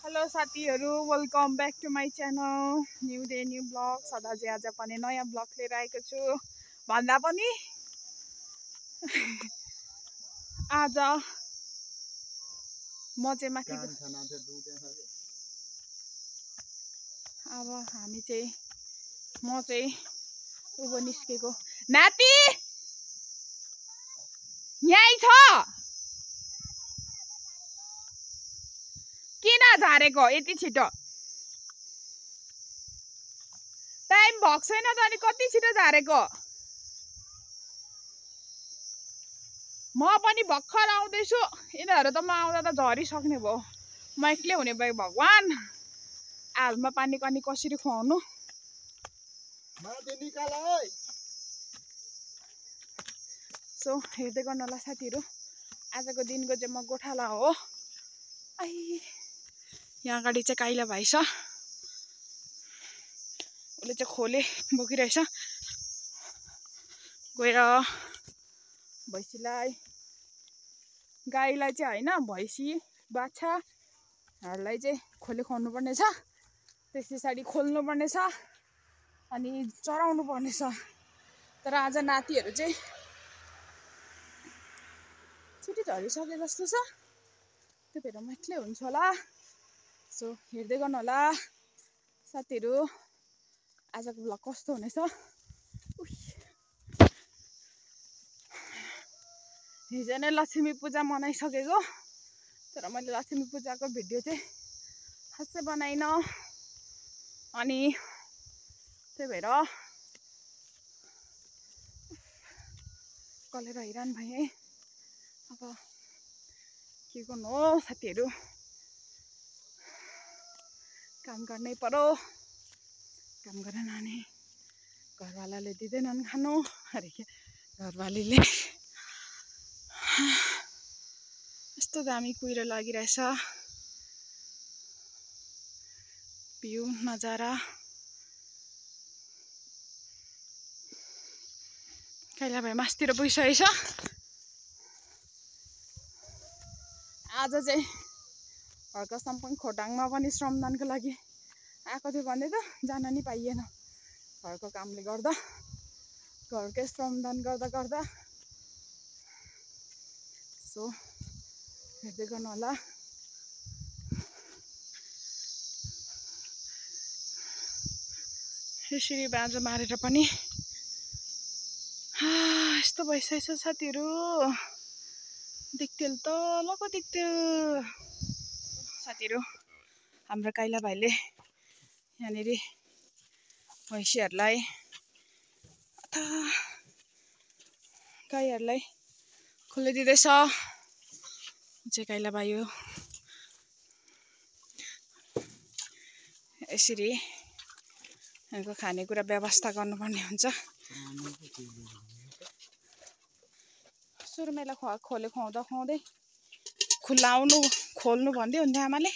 Hello साथीहरु, welcome back to my channel. New day new blog. सदा चाहिँ आज पनि नयाँ ब्लग लिएर आएको छु। भन्दा पनि आज म चाहिँ माथि अब हामी चाहिँ म चाहिँ उँभो निस्केको। नाति यही छ? किन झारेको यति छिटो? टाइम भएको छैन त अनि कति छिटो झारेको? म पनि भर्खर आउँदैछु। यिनीहरू त म आउँदा त झरिसक्ने भयो। म एक्लै हुने भए भगवान। हालमा पानी कनी कसरी खुवाउनु? सो हेर्दै गर्नु होला साथीहरु। आजको दिनको चाहिँ म गोठाला हो। यहाँ अगाडि चाहिँ काइला भाइ छ। उसले चाहिँ खोले बोकिरहेछ। गएर भैँसीलाई, गाईलाई चाहिँ होइन, भैँसी बाछाहरूलाई चाहिँ खोले खुवाउनु पर्ने छ। त्यस पछाडि खोल्नु पर्ने छ अनि चराउनु पर्ने छ। तर आज नातिहरू चाहिँ छिटो झरिसके जस्तो छ। त्यो भएर म एक्लै हुन्छु होला। सो हेर्दै गर्नु होला साथीहरू, आजको भ्लग कस्तो हुनेछ। हिजो नै लक्ष्मी पूजा मनाइसकेको, तर मैले लक्ष्मी पूजाको भिडियो चाहिँ खासै बनाइन। अनि त्यही भएर कलेर हैरान भएँ। अब के गर्नु हो साथीहरू, काम गर्नै पर्यो। काम गरेन भने घरवालाले दिँदैनन् खानु। अरे घरवालीले यस्तो दामी कुहिरो लागिरहेछ। भ्यू नजारा। काइला भाइ मासतिर पुगिसकेछ। आज चाहिँ घरको सम्पन्न खोटाङमा पनि श्रमदानको लागि आएको थियो भने त जान नि पाइएन। घरको कामले गर्दा, घरकै श्रमदान गर्दा गर्दा। सो हेर्दै गर्नु होला। यसरी बाँझो मारेर पनि यस्तो भइसकेछ साथीहरू। दिक्तेल त लको दिक्तेल साथीहरू। हाम्रो काइला भाइले यहाँनिर भैँसीहरूलाई अथवा गाईहरूलाई खोलिदिँदैछ। चाहिँ काइला भाइ हो। यसरी यहाँको खानेकुरा व्यवस्था गर्नुपर्ने हुन्छ। सुरुमेला खोले खुवाउँदा खुवाउँदै खोल्नु भन्दै हुन्थ्यो आमाले।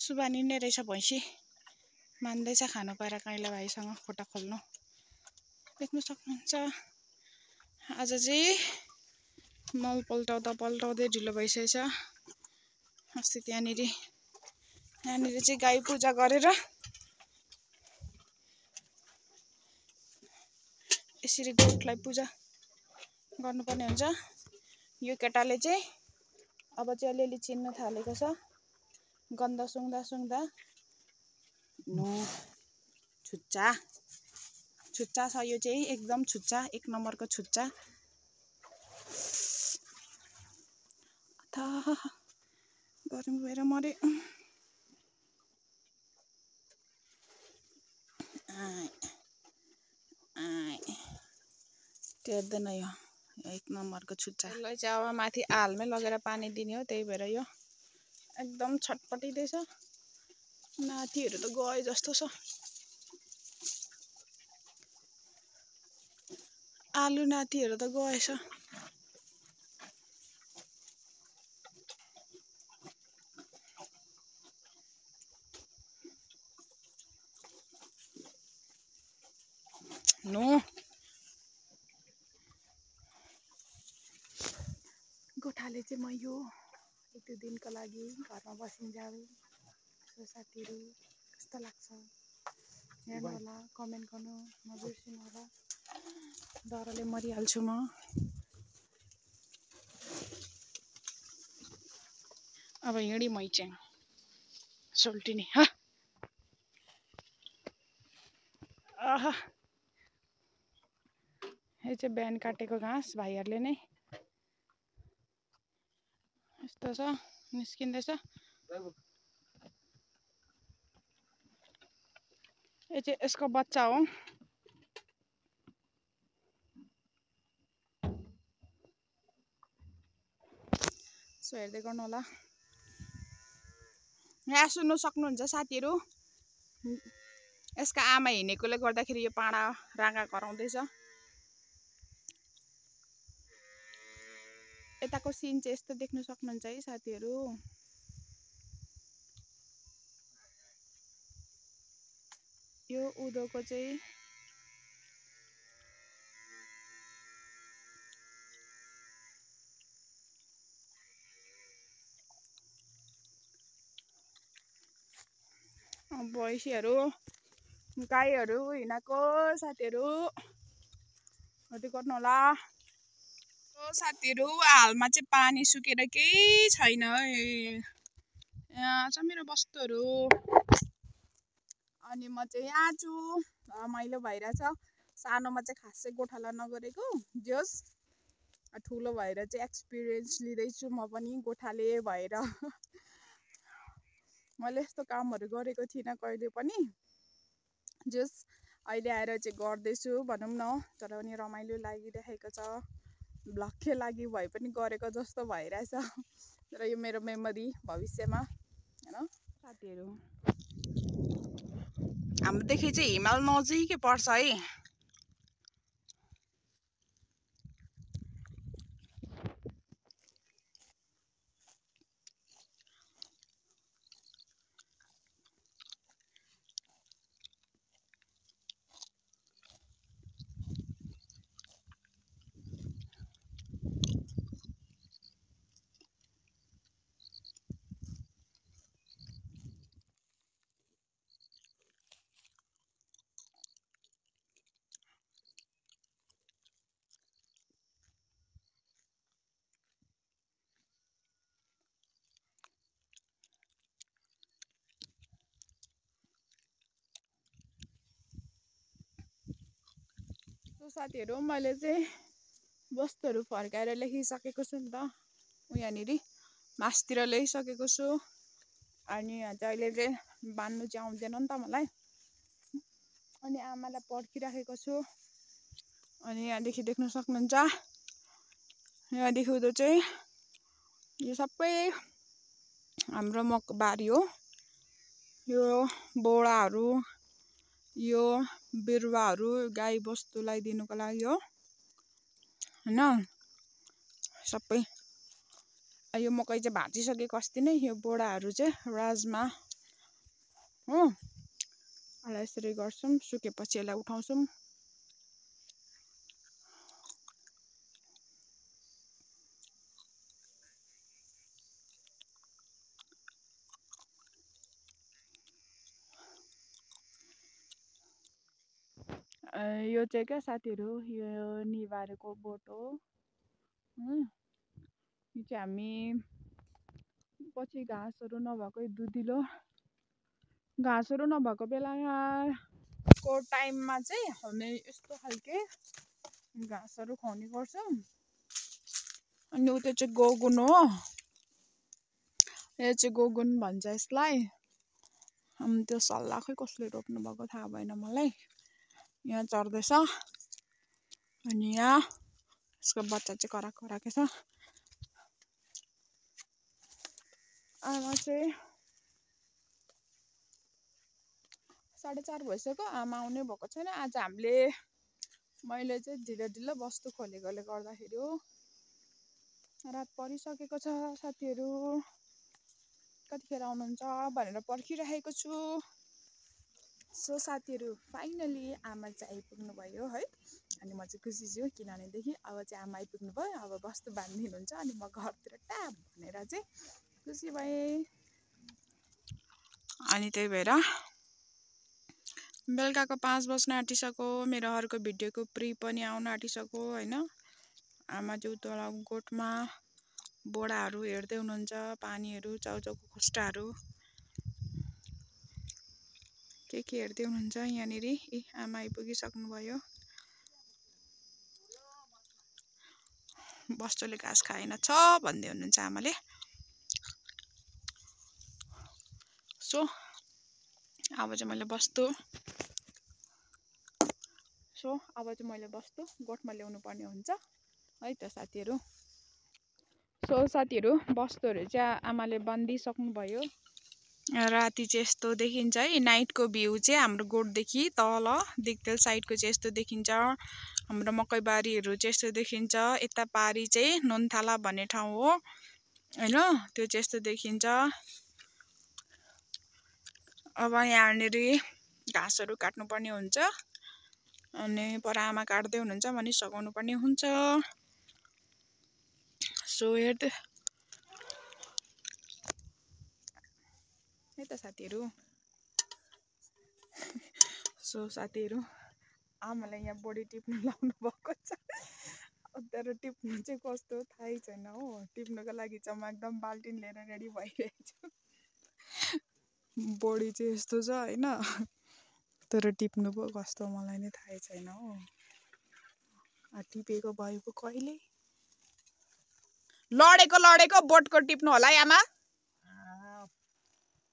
सुबानी नै रहेछ भैँसी। मान्दैछ खानु पाएर काइला भाइसँग खुट्टा खोल्नु। देख्नु सक्नुहुन्छ। आज चाहिँ मल पल्टाउँदै ढिलो भइसकेछ। अस्ति यहाँनिर चाहिँ गाई पूजा गरेर यसरी गोठलाई पूजा गर्नुपर्ने हुन्छ। यो केटाले चाहिँ अब चाहिँ अलिअलि चिन्न थालेको छ। गन्ध सुँग्दा नो छुच्चा छ यो चाहिँ, एकदम छुच्चा, एक नम्बरको छुच्चा। गर्मी भएर मरे। टेर्दैन यो, एक नम्बरको छुच्चा। यसलाई चाहिँ अब माथि आलमै लगेर पानी दिने हो। त्यही भएर यो एकदम छटपटिँदैछ। नातिहरू त गए जस्तो छ। आलु नातिहरू त गएछ। नो गोठाले चाहिँ म यो एक दुई दिनको लागि घरमा बसिन्जाऊ। साथीहरू कस्तो लाग्छ हेर्नु होला, कमेन्ट गर्नु नबिर्सिनु होला। डरले मरिहाल्छु म। अब हिँडी मैच्याङ सोल्टिनी आहा यो चाहिँ बिहान काटेको घाँस भाइहरूले नै यस्तो छ निस्किँदैछ। यो चाहिँ यसको बच्चा हो। सो हेर्दै गर्नु होला। यहाँ सुन्नु सक्नुहुन्छ साथीहरू, यसका आमा हिँडेकोले गर्दाखेरि यो पाडा राँगा कराउँदैछ। यताको सिन चाहिँ यस्तो देख्न सक्नुहुन्छ है साथीहरू। यो उँधोको चाहिँ भैँसीहरू गाईहरू हिँडेको साथीहरू हेर्दै गर्नु होला। साथीहरू हालमा चाहिँ पानी सुकेर केही छैन। यहाँ छ मेरो वस्तुहरू अनि म चाहिँ यहाँ छु। रमाइलो भइरहेछ। सानोमा चाहिँ खासै गोठाला नगरेको, जस ठुलो भएर चाहिँ एक्सपिरियन्स लिँदैछु म पनि गोठाले भएर। मैले यस्तो कामहरू गरेको थिइनँ कहिले पनि, जस अहिले आएर चाहिँ गर्दैछु भनौँ न। तर पनि रमाइलो लागिरहेको छ। भ्लगकै लागि भए पनि गरेको जस्तो भइरहेछ। र यो मेरो मेमोरी भविष्यमा हैन साथीहरू। हाम्रोदेखि चाहिँ हिमाल नजिकै पर्छ है। साथीहरू मैले चाहिँ वस्तुहरू फर्काएर लेखिसकेको छु नि त। यहाँनिर मासतिर ल्याइसकेको छु। अनि अहिले चाहिँ बान्नु चाहिँ आउँदैन नि त मलाई। अनि आमालाई पर्खिराखेको छु। अनि यहाँदेखि देख्न सक्नुहुन्छ, यहाँदेखि उँधो चाहिँ यो सबै हाम्रो मकबारी हो। यो बोडाहरू, यो बिरुवाहरू गाई बस्तुलाई दिनुको लागि हो हैन। सबै यो मकै चाहिँ भाँचिसकेको अस्ति नै। यो बोडाहरू चाहिँ राजमा हो। यसलाई यसरी गर्छौँ, सुकेपछि यसलाई उठाउँछौँ। यो चाहिँ क्या साथीहरू, यो निबारेको बोट हो। यो चाहिँ हामी पछि घाँसहरू नभएकै दुधिलो घाँसहरू नभएको बेलाको टाइममा चाहिँ हामी यस्तो खालके घाँसहरू खुवाउने गर्छौँ। अनि उता चाहिँ गोगुन हो। यो चाहिँ गोगुन भन्छ यसलाई। अनि त्यो सल्लाह खै कसले रोप्नु भएको थाहा भएन मलाई। यहाँ चढ्दैछ। अनि यहाँ यसको बच्चा चाहिँ कराएको छ। आमा चाहिँ 4:30 भइसक्यो, आमा आउनै भएको छैन। आज मैले चाहिँ ढिलो बस्तु खोलेकोले गर्दाखेरि हो। रात परिसकेको छ साथीहरू। कतिखेर आउनुहुन्छ भनेर पर्खिरहेको छु। सो साथीहरू फाइनली आमा चाहिँ आइपुग्नु भयो है। अनि म चाहिँ खुसी छु किनभनेदेखि अब चाहिँ आमा आइपुग्नु भयो, अब वस्तु बाँधिदिनुहुन्छ अनि म घरतिर ट्याप भनेर चाहिँ खुसी भएँ। अनि त्यही भएर बेलुकाको 5 बज्न आँटिसक्यो। मेरो अर्को भिडियोको प्री पनि आउन आँटिसक्यो होइन। आमा चाहिँ उता गोठमा बोडाहरू हेर्दै हुनुहुन्छ, पानीहरू, चाउचाउको खोस्टाहरू के हेर्दै हुनुहुन्छ यहाँनिर। आमा आइपुगिसक्नुभयो। बस्तुले घाँस खाएन छ भन्दै हुनुहुन्छ आमाले। सो अब चाहिँ मैले बस्तु गोठमा ल्याउनु पर्ने हुन्छ है त साथीहरू। सो साथीहरू बस्तुहरू चाहिँ आमाले बाँधिसक्नुभयो। राति चाहिँ यस्तो देखिन्छ है, नाइटको भ्यू चाहिँ हाम्रो गोठदेखि तल दिक्तेल साइडको चाहिँ यस्तो देखिन्छ। हाम्रो मकैबारीहरू चाहिँ यस्तो देखिन्छ। यता पारी चाहिँ नुनथाला भन्ने ठाउँ हो होइन, त्यो चाहिँ यस्तो देखिन्छ। अब यहाँनिर घाँसहरू काट्नुपर्ने हुन्छ अनि पर आमा काट्दै हुनुहुन्छ भने सघाउनु पर्ने हुन्छ। सो हेर्दै है त साथीहरू। सो साथीहरू आमालाई यहाँ बडी टिप्नु लाउनु भएको छ। तर टिप्नु चाहिँ कस्तो थाहै छैन हो। टिप्नुको लागि चाहिँ म एकदम बाल्टिन लिएर रेडी भइरहेको छु। बडी चाहिँ यस्तो छ होइन, तर टिप्नु पो कस्तो मलाई नै थाहै छैन हो। टिपेको भएको कहिले लडेको बोटको टिप्नु होला है आमा।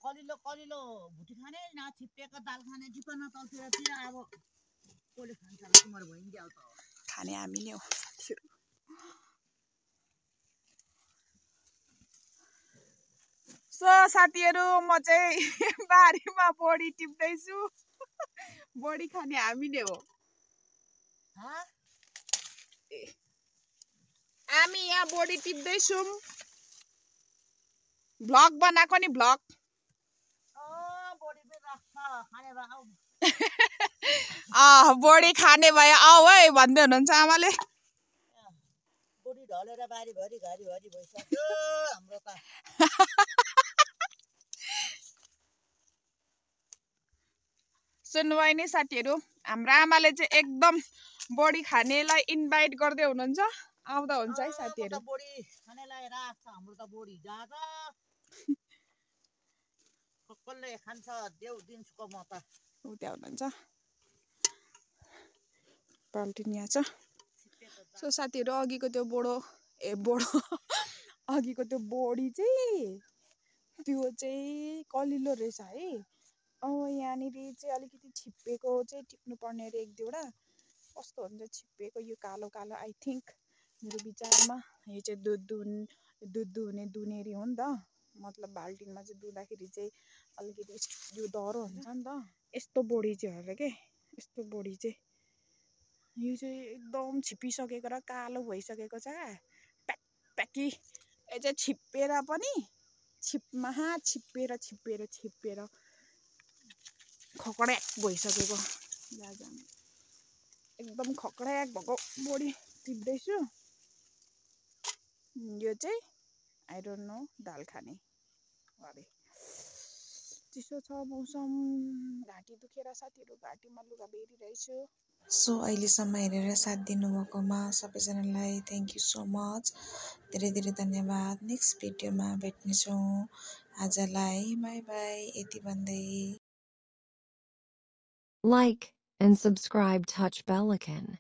कलिलो कलिलो भुटी खाने न छिप्पेको दाल खाने चिकन तलतिर अब कोले खान्छ तिम्रो भइन्ज्याउ त खाने हामी नै हो। सो साथीहरू म चाहिँ बारीमा बडी टिप्दैछु। बडी खाने हामी नै हो। हामी यहाँ बडी टिप्दैछौँ। भ्लग बनाएको नि भ्लग। बडी खाने भए आऊ है भन्दै हुनुहुन्छ आमाले। बडी ढलेर बारीभरि घरिभरि भइसक्यो हाम्रो त। सुन्नुभयो नि साथीहरू, हाम्रो आमाले चाहिँ एकदम बडी खानेलाई इन्भाइट गर्दै हुनुहुन्छ। आउँदा हुन्छ है साथीहरू। बडी खानेलाई राख्छ हाम्रो त बडी जाँदा कसले खान्छ देउ दिन्छु म त। उता हुनुहुन्छ बाल्टिन यहाँ छ। सो साथीहरू अघिको त्यो अघिको त्यो बडी चाहिँ त्यो चाहिँ कलिलो रहेछ है। यहाँनिर चाहिँ अलिकति छिप्पेको चाहिँ टिप्नु पर्ने अरे एक दुईवटा। कस्तो हुन्छ छिप्पेको यो कालो कालो आई थिङ्क मेरो विचारमा। यो चाहिँ दुध दुहुने दुनेरी हो नि त। मतलब बाल्टिनमा चाहिँ दुहुँदाखेरि चाहिँ अलिकति यो डह्रो हुन्छ नि त। यस्तो बडी चाहिँ होला के, यस्तो बडी चाहिँ यो चाहिँ एकदम छिप्पिसकेको र कालो भइसकेको छ क्या। प्याकी यो चाहिँ छिप्पेर पनि छिप्पेर खकड्याक भइसकेको। एकदम खकड्याक भएको बडी टिप्दैछु। यो चाहिँ आई डोन्ट नो दाल खाने अरे। चिसो छ मौसम, घाँटी दुखेर साथीहरू घाँटीमा लुगा बेरिरहेछु। सो अहिलेसम्म हेरेर साथ दिनुभएकोमा सबैजनालाई थ्याङ्क यू सो मच। धेरै धेरै धन्यवाद। नेक्स्ट भिडियोमा भेट्नेछौँ। आजलाई बाई बाई यति भन्दै। Like and subscribe Touch Bell icon.